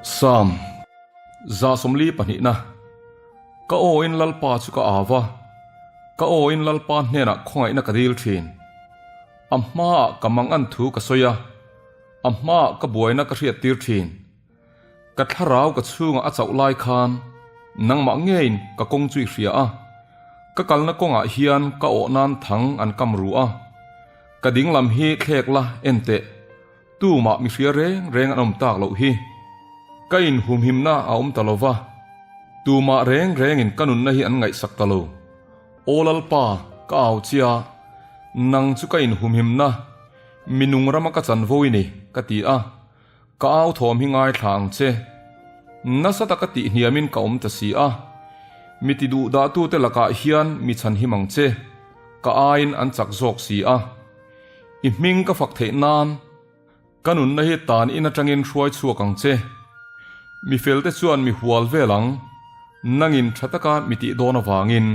Psalm 142 Ka awin Lalpa chu ka au va, ka awin Lalpa hnenah khawngaihna ka dil thin. A hmaah ka mangan thu ka sawi a, a hmaah ka buaina ka hriattir thin. Ka thlarau ka chhungah a chauh lai khan nangmah ngeiin ka kawng chu i hria a, ka kalna kawngah hian ka awh nan thang an kam ru a. Ka dinglam hi thlek la en teh, tumah mi hria reng reng an awm tak loh hi. Ka inhumhimna a awm ta lo va, tumah reng rengin ka nunna hi an ngaihsak ta lo. Aw Lalpa, ka au chia, nang chu ka inhumhimna, mi nung rama ka chanvo i ni, ka ti a. Ka au thawm hi ngaithla ang che. Nasa taka tih hniamin ka awm ta si a. Mi ti duh dahtute lakah hian mi chhan him ang che. Ka aiin an chak zawk si a. I hming ka fak theih nan ka nunna hi tan in atangin hruai chhuak ang che. Mi felte chuan mi hual vel ang, nangin tha taka mi tih dawn avangin.